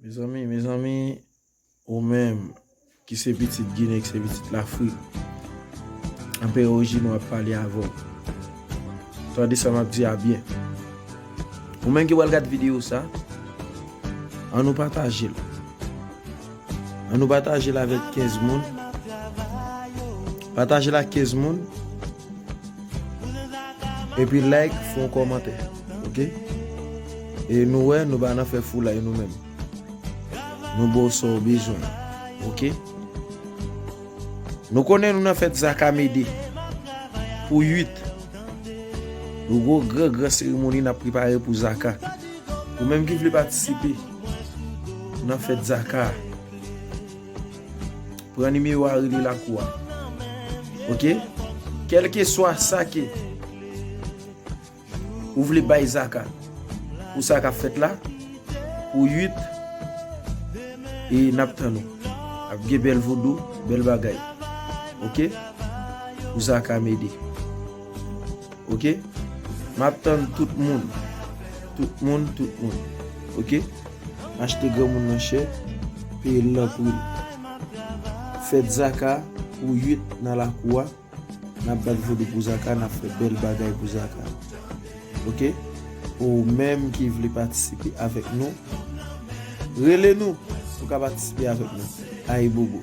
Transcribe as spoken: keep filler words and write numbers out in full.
Mezanmi, mezanmi, ou menm ki se pitit Ginen, ki se pitit Lafrik, Anperè Ojino ap pale avè w. Tande sa m ap di a byen. Ou menm ki pral gad videyo sa, ann nou pataje l. Ann nou pataje l avèk kenz moun. Pataje l ak kenz moun. Epi like, fè yon kòmantè. Oke? E nou wè, nou pa nan fè foulay nou menm. Nou ba w sa w bezwen. Oke? Nou konnen nou nan fèt Zaka Mede. Pou uit. Nou gwo gran gran seremoni n ap prepare pou Zaka. Ou menm ki vle patisipe nan fèt Zaka a, pran nimewo a, rele lakou a. Oke? Kèlkeswa sa ke ou vle bay Zaka pou sa k ap fèt la, pou uit, e n ap tann ou. Ap gen bèl vodou, bèl bagay. Oke? Pou Zaka Mede. Oke? M ap tann tout moun. Tout moun, tout moun. Oke? Achte granmoun nan chè, peye l nan pri l. Fèt Zaka pou uit nan lakou a. N ap bat vodou pou Zaka, n ap fè bèl bagay pou Zaka. Oke? Ou menm ki vle patisipe avèk nou, rele nou pou ka patisipe avèk nou. Ayibobo.